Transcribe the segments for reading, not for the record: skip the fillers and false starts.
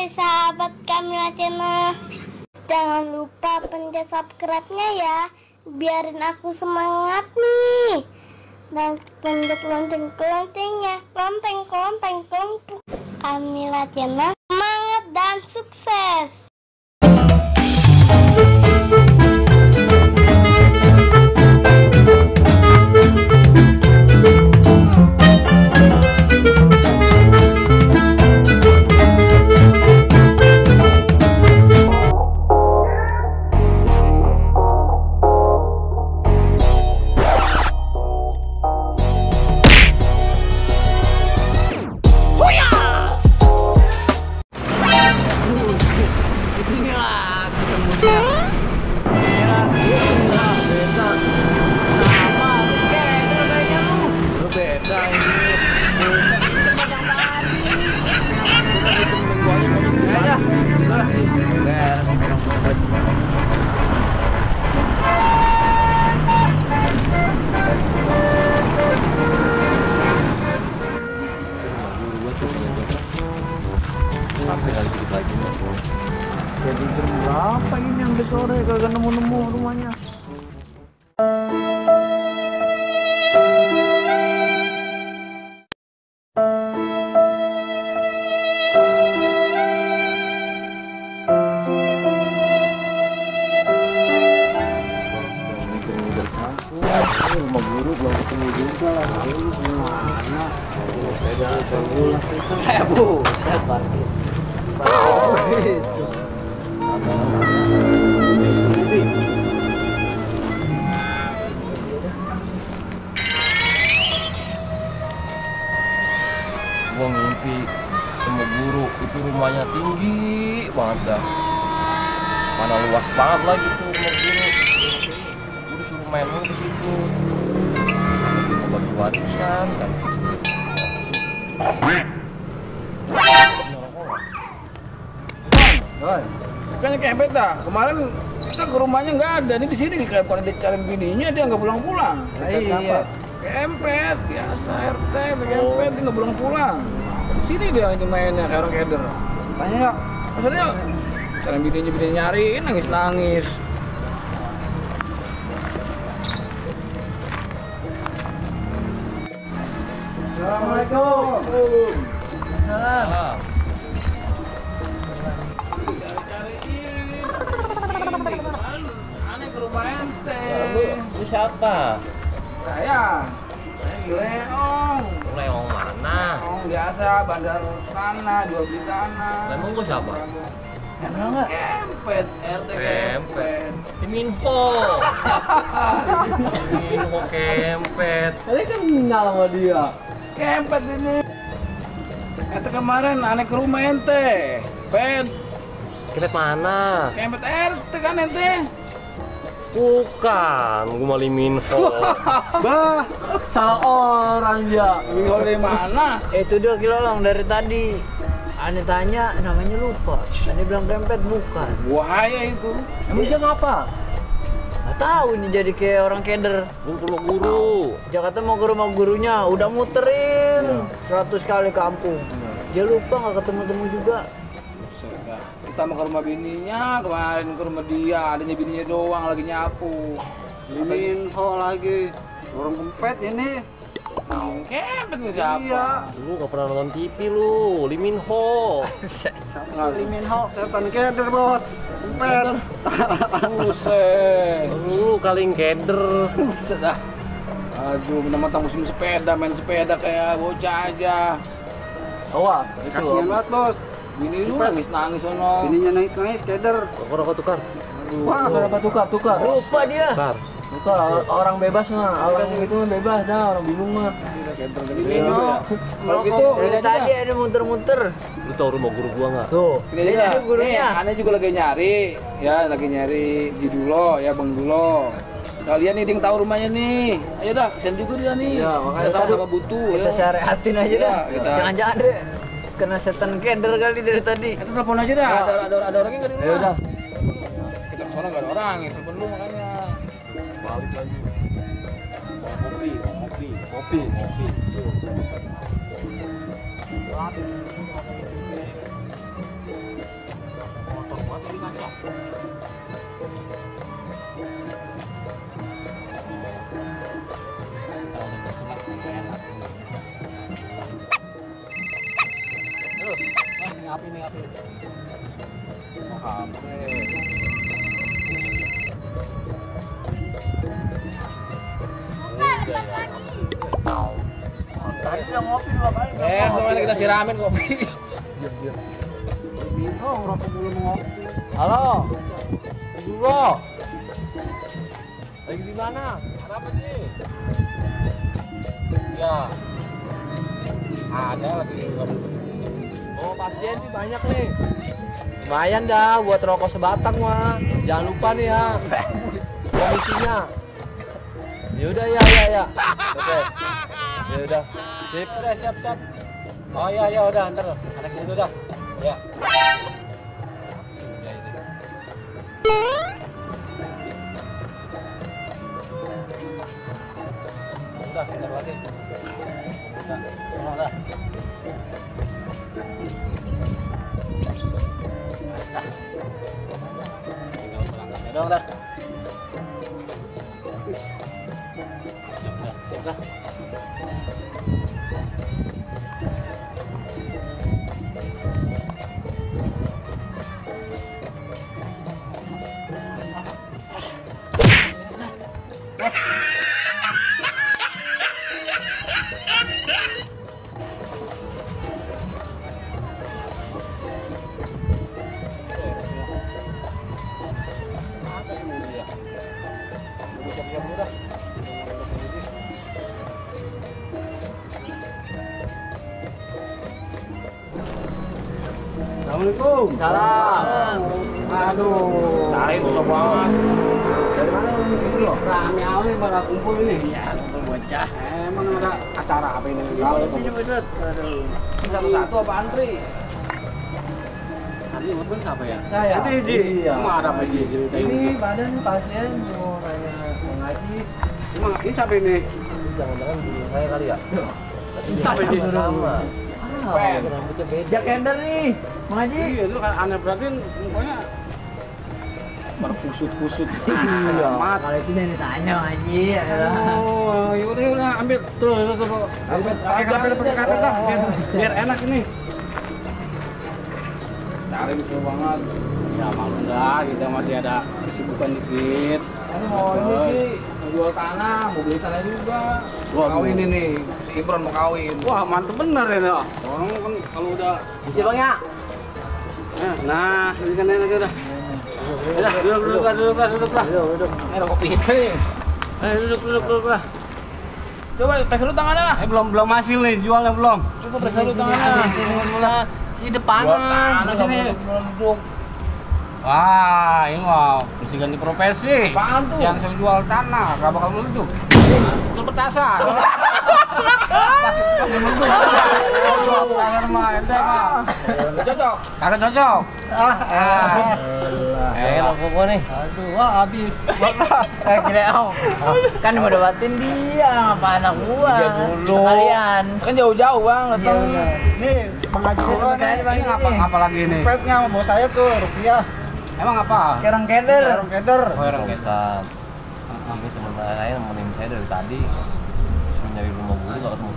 Hai sahabat Kamila Channel, jangan lupa pencet subscribe-nya ya, biarin aku semangat nih. Dan pencet lonceng-loncengnya, klonteng Kamila Channel, semangat dan sukses. Jadi jam berapa ini yang sore kagak nemu-nemu rumahnya? Rumah guru belum ketemu juga lah. Mana? Beda sebulan kita. Bu, saya parkir. Gua mimpi sama guru itu rumahnya tinggi banget dah, mana luas banget lagi tuh rumah guru. Guru suruh main di situ, mau bagi warisan kan. Kayaknya kempet dah. Kemarin kita ke rumahnya nggak ada. Ini di sini pada dicariin bininya dia nggak pulang-pulang. Iya. Kempet biasa RT, kempet dia nggak pulang-pulang. Di sini dia itu mainnya kayak orang keder. Tanya nggak? Maksudnya cariin bininya nyariin nangis-nangis. Assalamualaikum. Salam. Aneh ke rumah ente. Lu siapa? Saya Leong. Leong mana? Leong biasa bandar tanah, jual beli tanah. Emang gua siapa? Kenal nggak? Kempet, RT Kempet. Minho Kempet. Tadi kan kenal sama dia. Kempet ini. Ente kemarin aneh ke rumah ente. Pet. Kempet mana? Kempet RT kan ente. Bukan, gua malah Minho. Bah, salah orang ya. Minho dari mana? Itu dia kilolong dari tadi. Aneh tanya, namanya lupa. Aneh bilang Kempet bukan. Buaya itu. Emang dia ngapa? Gak tahu ini jadi kayak orang keder. Gua ke rumah guru. Jakarta mau ke rumah gurunya, udah muterin 100 kali kampung. Dia lupa nggak ketemu-temu juga. Kita mau ke rumah bininya, kemarin ke rumah dia, adanya bininya doang lagi nyapu. Minho lagi, orang Kempet ini. Nah, Kempet nih siapa? Iya. Lu gak pernah nonton TV lu, Lee Min Ho. Nggak Minho, setan keder bos. Kempet. Buset. Lu kaling keder. Buset dah. Aduh, mentang-mentang musim sepeda, main sepeda kayak bocah aja. Wah, Kasihan banget bos. Bini lu nangis-nangis sono. Bininya naik-naik keder. Rokok tukar. wah berapa tukar? Lupa dia. Tukar, orang bebas mah, orang itu mah bebas dah, orang bingung mah. Minho ya. Kalau gitu, Dari tadi ada muter-muter. Lu tau rumah guru gua nggak? Tuh, ini ada gurunya. Aneh juga lagi nyari, ya lagi nyari di Dulo, ya Bang Dulo. Kalian nih yang tahu rumahnya nih. Ayo dah, kesian juga dia nih. Iya, makanya kita sama-sama butuh Kita ya. syariatin aja Iya, dah. kita- Jangan-jangan deh kena setan keder kali dari tadi. Kita telepon aja dah. Ada orangnya nggak di rumah? Ya udah. Kita ke sana nggak ada orang, ya telepon lu makanya. Balik lagi. Kopi. api nih api. Oh, api. Tadi udah ngopi 2 kali. Kemarin kita siramin kopi. Oh, rokok belum ngopi. Halo. Bro. Lagi di mana? Kenapa sih? Ya. Ada lagi ngomong. Oh, pasien sih banyak nih. Lumayan dah buat rokok sebatang mah. Jangan lupa nih ya. Komisinya. Yaudah ya. Oke. Yaudah. Sip. Udah siap. Oh ya udah ntar anak itu udah. Ya. Udah, pindah lagi. Udah. Tinggal berangkat dong, dah. Siap dah. Assalamualaikum. Salam. Aduh. Cari buka banget. Dari mana ini loh? Rame awalnya pada kumpul ini. Ya, kumpul bocah. Emang ada acara apa ini? Ini bener. Aduh. Satu-satu apa antri? Tadi ngomong siapa ya? Saya. Nanti Ji. Iya. Emang ada apa Ji? Ini badan pasien mau nanya mau ngaji. Emang ini siapa ini? Jangan-jangan di saya kali ya? Siapa Ji? Sama. Pen. Rambutnya beda. Jak Ender nih, mau ngaji. Iya, itu kan aneh berarti mukanya berkusut-kusut. Iya. Amat. Kalau itu yang ditanya ngaji adalah. Oh, yaudah ambil tuh. Ambil pakai karpet dah, biar enak ini. Cari betul banget. Ya malu dah, kita masih ada kesibukan dikit. Ini mau ini sih, mau jual tanah, mau beli tanah juga. Wah, Kawin ini, si Imron mau kawin. Wah mantep bener ya. Orang kan kalau udah Isi bang ya? nah ini kan enak udah. Udah duduk lah. Ini ada kopi nih. Duduk lah. Coba pes dulu tangannya lah. Belum hasil nih, jualnya belum. Coba pes dulu tangannya. Di depanan. Tanah sini. Wah, ini wow, mesti ganti profesi. Apaan tuh? Jangan selalu jual tanah, gak bakal meleduk. Itu petasan. Pasti meleduk. Petasan mah, ente mah. Cocok. Kagak cocok. Rokok nih. Aduh, wah habis. Gila om. Kan mau debatin dia, apa anak gua. Dia dulu. Kalian. Kan jauh-jauh banget. Iya benar. Nih, pengajian Ini apa lagi ini? Petnya sama bos saya tuh, Rupiah. Emang apa? Kerang keder. Oh, orang Ustaz. Ini teman saya nemenin saya dari tadi. Saya nyari rumah guru gak ketemu.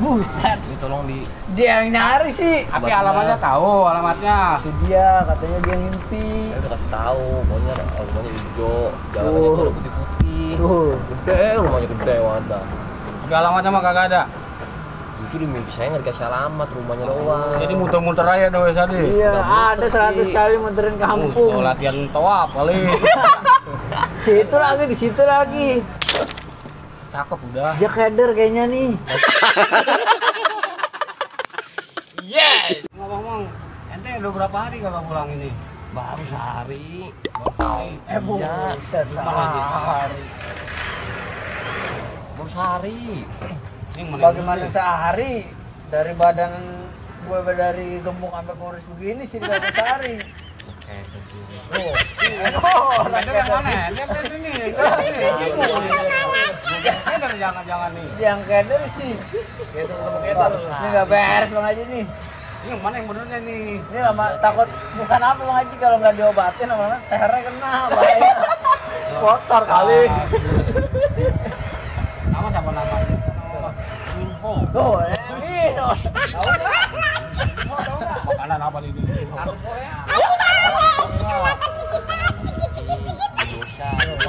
Buset. Ini tolong di Dia yang nyari sih. Tapi alamatnya tahu, alamatnya. Itu dia, katanya dia ngimpi. saya udah kasih tahu, pokoknya rumahnya hijau, jalanannya tuh ada putih-putih. Tuh. Gede, rumahnya gede wadah. Tapi alamatnya mah kagak ada. Justru di mimpi saya nggak dikasih alamat, rumahnya doang. Jadi muter-muter aja doa tadi. Iya, Nggak muter ada 100 sih. kali muterin kampung. Tuh, latihan tawaf kali. Situ lagi, di situ lagi. Cakep udah. Dia keder kayaknya nih. Ngomong-ngomong, ente udah berapa hari gak pulang ini? Baru sehari. Buset, Cuma lagi. Baru sehari. Ini mana Bagaimana sehari dari badan gue dari gemuk sampai kurus begini sih dapat sehari. Oh, Ada yang mana? Dia beli ini. Jangan nih. yang keder sih. Gitu ketemu Ini nggak beres bang Haji nih. Ini yang mana yang benernya nih? Ini lama takut bukan apa bang Haji kalau nggak diobatin lama-lama sehernya kena bahaya. Kotor kali. Nama siapa namanya? Info. Tuh, ini. Tahu nggak? Makanan mainan apa ini?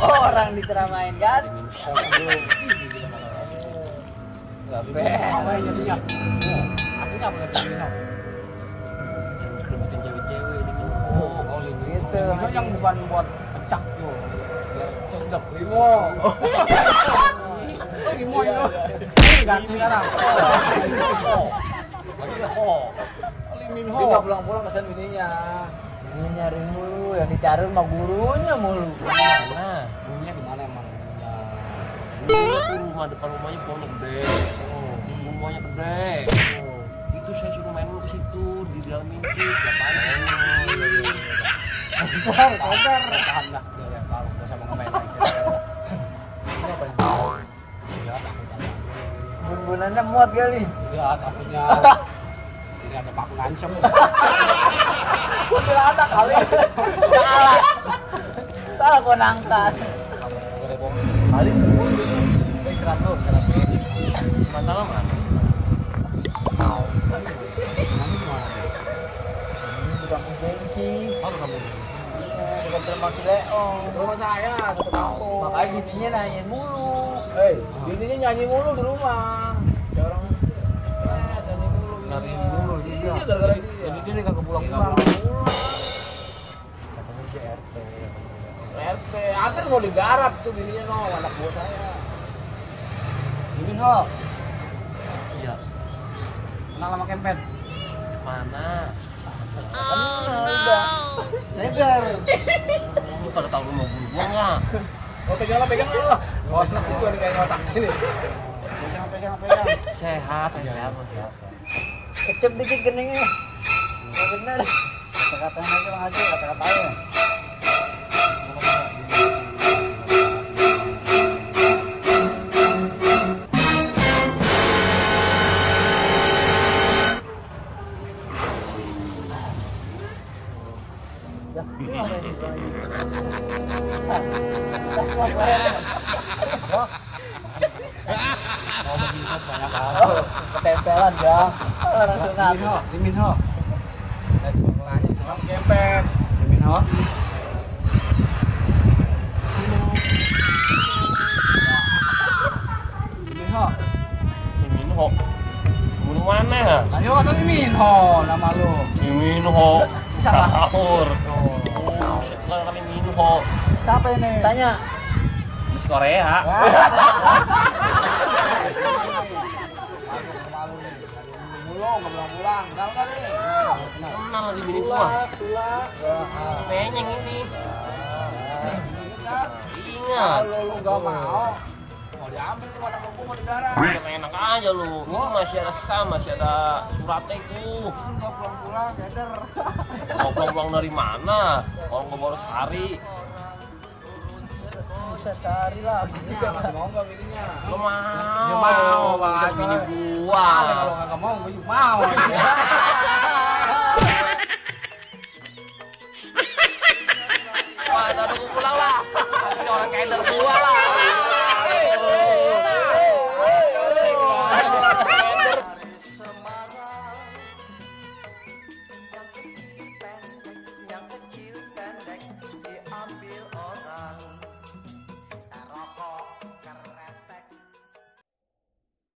Orang diceramain kan? Gak Artinya apa lagi? Kerebutin cewek-cewek gitu. Oh, Gitu. itu yang bukan buat pecak tuh. Sedap limo. Limo itu. Ganti sekarang. Liminho. Dia nggak pulang-pulang kesan bininya. Ini nyari mulu, yang dicari sama gurunya mulu. Mana? Gurunya di mana emang? Rumah depan rumahnya pohonnya gede. Rumahnya gede. Itu saya suruh main dulu ke situ di dalam mimpi. Kotor. Tahan lah. Ya, kalau udah sama ngemain aja. Ini apa ini? Ya, takutnya. Bun-bunannya muat kali. Ya, takutnya. Ini ada paku ngancem. Gua kira ada kali. Salah. Salah gua nangkat. Kali sebut. Istirahat lu, istirahat. Mata lama. Nanti gimana? Bukan jengki. Oh, kamu. Bukan termasuk Leong. Rumah saya satu kampung. Makanya bininya nanyain mulu. Bininya nyanyi mulu di rumah. Kayak orang nyanyi mulu. Nyariin mulu dia. Iya, gara-gara dia. Jadi dia kagak pulang-pulang. Katanya si RT. RT, akan mau digarap tuh bininya anak buah saya. Liminho. Iya. Kenal sama Kempet? Mana? Udah. Negar. Lu pada tahu rumah guru gua nggak? Oh, pegang lah. Oh, snap juga nih kayak otak ini. Pegang. Sehat, sehat. Kecep dikit geningnya. Nggak bener. Kata-katain aja Bang Haji, kata-katain. Mau begini banyak hal. Ketempelan ya. Langsung ngaku. Liminho. Kempet. Liminho. Liminho. Minho. Guru mana? Ayo kata Liminho nama lu. Minho. Sahur. Sekarang kami Minho. Siapa ini? Tanya. Miss Korea. Mulu nggak pulang-pulang. Kenal kan nih? Kenal di bini gua. Tulak. Si Penyeng ini. Ingat. Ingat. Kalau lu nggak mau diambil tuh anak lu mau digarap. Enak aja lu. Itu masih ada masih ada suratnya itu. Nggak pulang-pulang, keder. Mau pulang-pulang dari mana? Orang gua baru sehari. Bisa sehari lah. Masih mau nggak bininya? Lu mau? Ya mau, Bang. Udah bini gua. Kalau nggak mau, gue juga mau.